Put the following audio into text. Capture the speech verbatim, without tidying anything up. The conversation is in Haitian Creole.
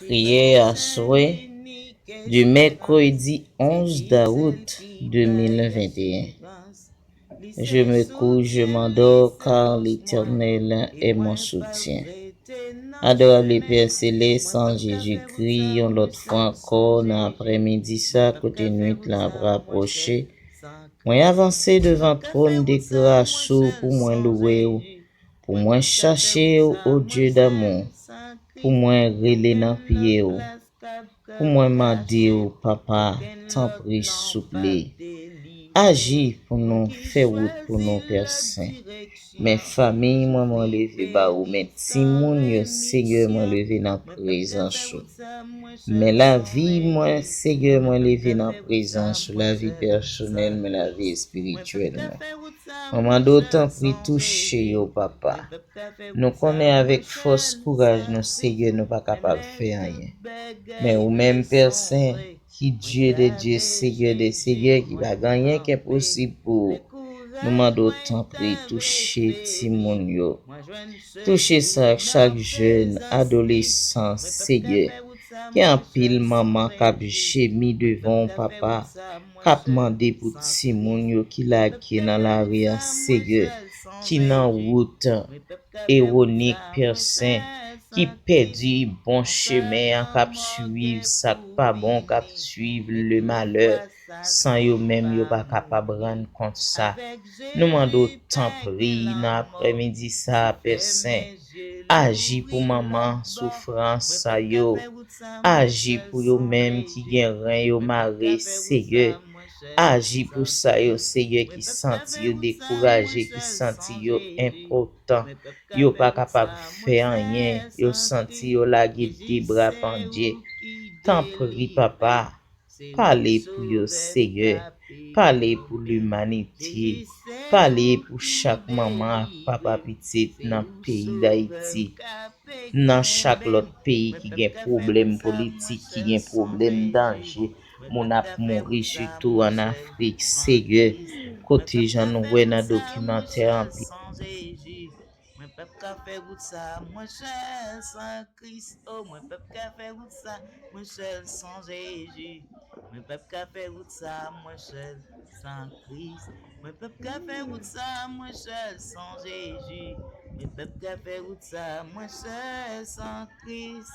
Priyè aswè, di mèkredi onz dawout de mil venteyen. Je me couche, je m'endors, car l'Éternel est mon soutien. Adorable Pè Selès, an Jezikri, yon lòt fwa ankò, nan aprèmidi sa, kote nwit la ap rapwoche, mwen avanse devan twòn de gras ou pou mwen louwe w, pou mwen chache w, o Dye damou, pou mwen rele nan pye w, pou mwen mande w, Papa, tanpri, souple, aji pou nou, fè wout pou nou, Pè Sen. Men fanmi mwen, mwen leve ba ou. Men timoun yo, Senyè, mwen leve nan prezans ou. Men lavi mwen, Senyè, mwen leve nan prezans ou, lavi pèsonèl mwen, lavi espirityèl mwen. Mwen mande w, tanpri, touche yo, Papa. Nou konnen avèk fòs kouraj nou, Senyè, nou pa kapab fè anyen. Men ou menm, Pè Sen, ki Dye de Dye, Senyè de Senyè, ki pa gen anyen ki enposib pou ou. Nou mande w, tanpri, touche timoun yo. Touche sa, chak jèn, adolesan, Senyè. Gen anpil manman k ap jemi devan w, Papa, k ap mande pou timoun yo ki lage nan lari a, Senyè, ki nan wout ewonik, Pè Sen, ki pèdi bon chemen an, k ap swiv sa k pa bon, k ap swiv le malè, san yo menm yo pa kapab rann kont sa. Nou mande w, tanpri, nan aprèmidi sa a, Pè Sen, aji pou manman soufrans sa yo. Aji pou yo menm ki gen ren yo mare, Senyè. Aji pou sa yo, Senyè, ki santi yo dekouraje, ki santi yo enpotan. Yo pa kapab fè anyen. Yo santi yo lage de bra pandye. Tanpri, Papa, pale pou yo, Senyè. Pale pou limanite. Pale pou chak manman ak papa pitit nan peyi Dayiti. Nan chak lòt peyi ki gen pwoblèm politik, ki gen pwoblèm danje, moun ap mouri, sitou ann Afrik, Senyè, kote jan nou wè nan dokimantè anpil. Mwen p ap ka fè wout sa, mwen sèl san Kris. O, mwen p ap ka fè wout sa, mwen sèl san Jezi. Mwen p ap ka fè wout sa, mwen sèl san Kris. Mwen p ap ka fè wout sa, mwen sèl san Jezi. Mwen p ap ka fè wout sa, mwen sèl san Kris.